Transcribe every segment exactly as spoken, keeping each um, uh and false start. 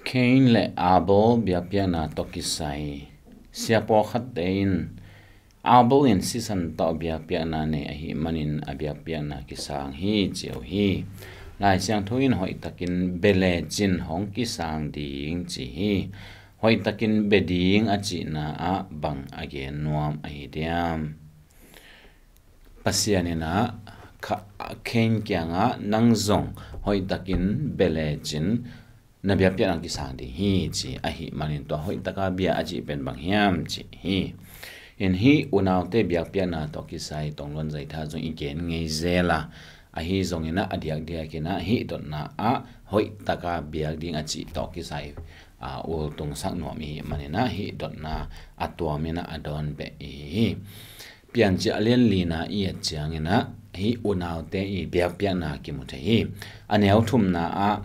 Cain le Abel biakpiakna tawh kisai. Sia pawlkhatte in Abel in sisan tawh biakpiakna nei ahih manin a biakpiakna kisang hi ci uh hi. Lai Siangtho in hoihtakin bia lecin hong kisang ding ci hi. Hoihtakin bia ding a cihna ah bang a gen nuam ahi diam? Pasian in ah Cain kiangah nang zong hoihtakin bia lecin na biakpiakna kisang ding hi ci ahih manin tua hoihtaka bia a cih pen bang hiam cih hi. In hih unaute biakpiakna tawh kisai tongluan zaitha zong i gen ngei zel a, ahi zongin ah a diakdiakin ah hih dotna ah hoihtaka biak ding a cih tawh kisai ultungsak nuam ihih manin ah hih dotna a tuamin ah a dawn beh ihi hi. Piancil a lian lina i et ciangin ah hih unaute i biakpiakna kimu thei hi. A neu thumna ah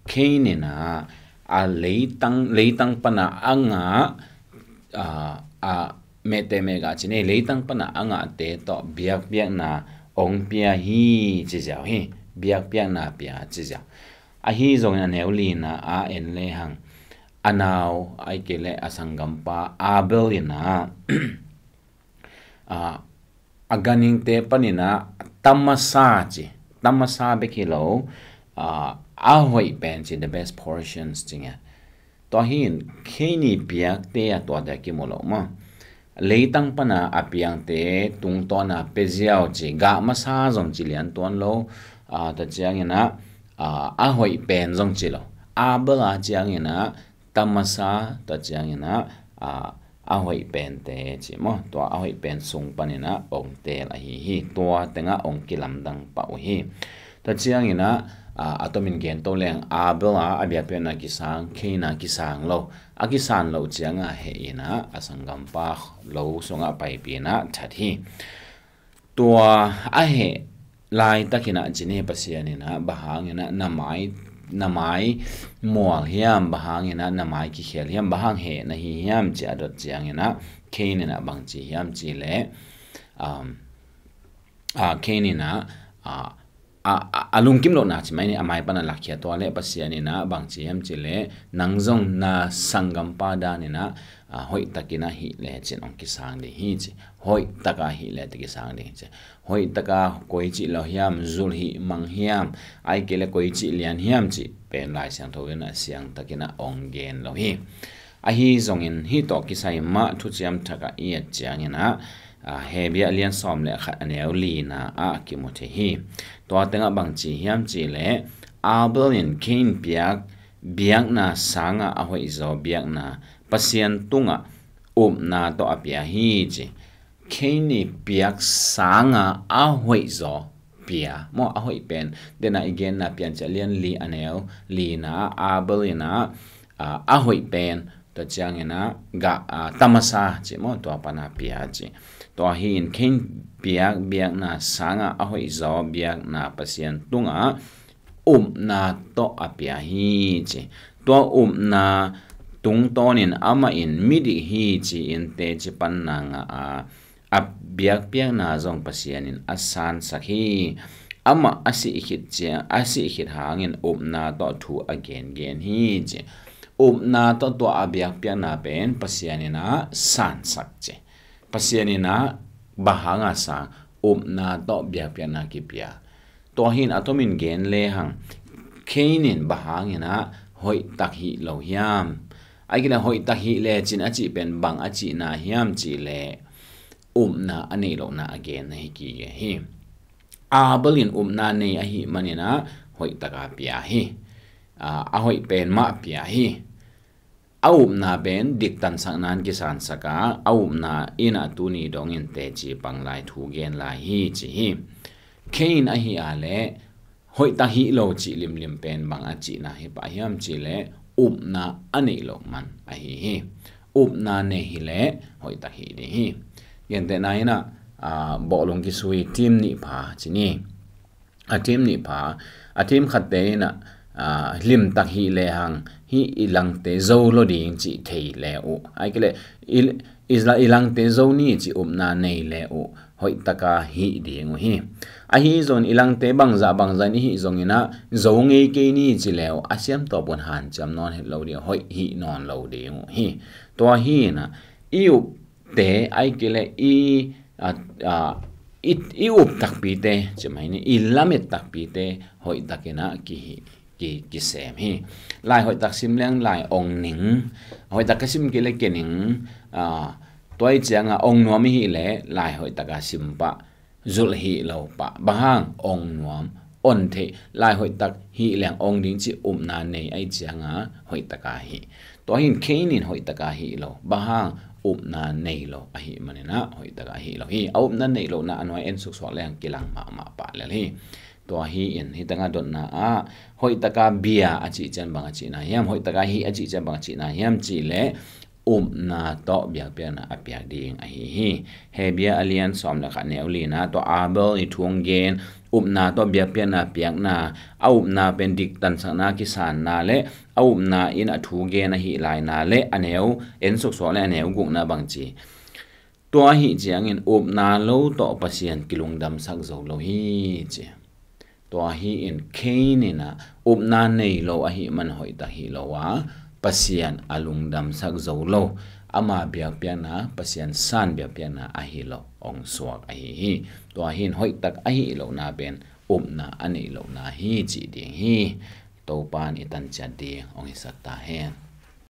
Cain in ah a leitang, leitang pana a ngah, a, a mehte mehgah ci ni, leitang pana a ngahte tawh biakpiakna ong pia hi ci ziau hi. Biakpiakna pia ci ziau. Ahi zongin a neu lina a en lehang a nau ahih kei leh a sanggampa Abel in ah a ganhingte panin ah tamasa ci, tamasa bek hi lo, a hoih pen ci, the best portions ci nge. Tua hi in Cain i piakte a tuate a kimu lo maw? Leitang pana a piangte tungtawna pia ziau ci, gah masa zong ci lian tuan lo. Tua ciangin ah a hoih pen zong ci lo. Abel a ciangin ah tamasa, tua ciangin ah a hoih pente ci maw, tua a hoih pen sung panin ah ong teel ahi hi. Tua tengah ong kilamdang pah uh hi. Tua ciangin ah a tomin gen to leng Abel a a biakpiakna kisang, Cain a kisang lo. A kisan loh ciangah heh in ah a sanggampa lo sungah paipih in ah that hi. Tua a heh laitakin ah ci ni, Pasian in ah bang hangin ah na mai, na mai mual hiam, bang hangin ah na mai kikhel hiam, bang hang heh na hi hiam ci a dot ciangin ah Cain in ah bang ci hiam ci leh, um, a Cain in ah a a lungkim lohna ci mai ni, a mai pana lakkhia tua leh Pasian in ah bang ci hiam ci leh nang zong na sanggampa danin ah hoihtakin ah hih lecin ong kisang ding hi ci. Hoihtaka hih lecin kisang ding hi ci. Hoihtaka koi cih lo hiam, zul hih mang hiam, ahih kei leh koi cih lian hiam cih pen Lai Siangtho in ah siangtakin ah ong gen lo hi. Ahi zongin hih tawh kisai mah Thuciam Thak ah i et ciangin ah Hebru a lian sawm le khat a neu lina ah kimu thei hi. Tua tengah bang ci hiam ci leh Abel in Cain piak biakna sangah a hoihzaw biakna Pasian tungah upna tawh a pia hi ci. Cain i piak sangah a hoihzaw pia maw, a hoih pen, dena i genna Piancil a lian li a neu lina ah Abel in ah a hoih pen, tua ciangin ah gah, tamasa ci maw, tua pana pia ci. Tua hi in Cain piak biakna sangah a hoihzaw biakna Pasian tungah upna tawh a pia hi ci. Tua upna tungtawnin amah in midik hi ci-in teci panna ngah a, a biakpiakna zong Pasian in a sansak hi. Amah a sih khit ciang, a sih khit hangin upna tawh thu a gengen hi ci. Upna tawh tua a biakpiakna pen Pasian in a sansak ci. Pasian in a bang hanga sang, upna tawh biakpiakna kipia. Tua hi in a tomin gen lehang, Cain in bang hangin a hoihtak hih lo hiam? Ahih kei leh hoihtak hih lecin a cih pen bang a cihna hiam cih leh upna a neih lohna a genna hi kik hi. Abel in upna nei ahih manin a hoihtak a pia hi. A, a hoih pen mah pia hi. A upna pen diktansakna in kisansak a, a upna in a tuni dongin teci pang lai, thu gen lai hi ci hi. Cain ahih a leh hoihtak hih lo cih limlim pen bang a cihna hi pah hiam cih leh upna a neih loh man ahi hi. Upna nei hi leh hoihtak hih ding hi. Gentehna in a, a, bawlung kisui team nih pha ci ni. A team nih pha, a team khatte in a, a, limtak hih lehang hih i langte zo lo ding cih thei le uh. Ahih kei leh i, Israel i langte zo ni ci upna nei le uh hoihtaka hih ding uh hi. Ahi zongin i langte bangzah bangzah in i hih zongin ah zo ngei kei ni ci le uh a siamtawp un hanciam nawn het lo ding, hoih hih nawn lo ding uh hi. Tua hi inah i upte ai kei le i, a, a, i, i up takpite, ci mai ni, i lamet takpite hoihtak inah kihih ki, kisem hi. Lai hoihtak sim leng lai ong ning, hoihtak ka sim kei le ke ning, a, tua i cianga ong nuam i hih le lai hoihtaka sim pah, zulh hih lo pah, bang hang ong nuam, on theih, lai hoihtak hih leng ong ding ci upna nei ai cianga hoihtaka hih. Tua hin Cain in hoihtaka hih lo, bang hang upna nei lo ahih maninah hoihtaka hih lo hi. A upna neih lohna a nuai en suksuak leng kilang mahmah pah lel hi. Tua hi in, hih tanga dotna ah hoihtaka bia a cih cian bang a cihna hiam, hoihtaka hih a cih cian bang a cihna hiam cih leh upna tawh biakpiakna a piak ding ahi hi. Hebru a lian sawm le khat neu lina, tua Abel i thu hong gen, upna tawh biakpiakna piakna, a upna pen diktansakna kisanna le a upna in a thu gen ahih laina le a neu en suksuak le a neu gukna bangci. Tua ahih ciangin upna lo tawh Pasian kilungdamsak zo lo hi ci. Tua hi in Cain inah upna nei lo ahih man hoihtak hih lo a, Pasian a lungdamsak zo lo, ama biakpiakna, Pasian san biakpiakna ahi lo ong suak ahi hi. Tua hi in hoihtak ahih lohna pen upna a neih lohna hi cih ding hi. Topan i tanciat ding ong hisak ta hen.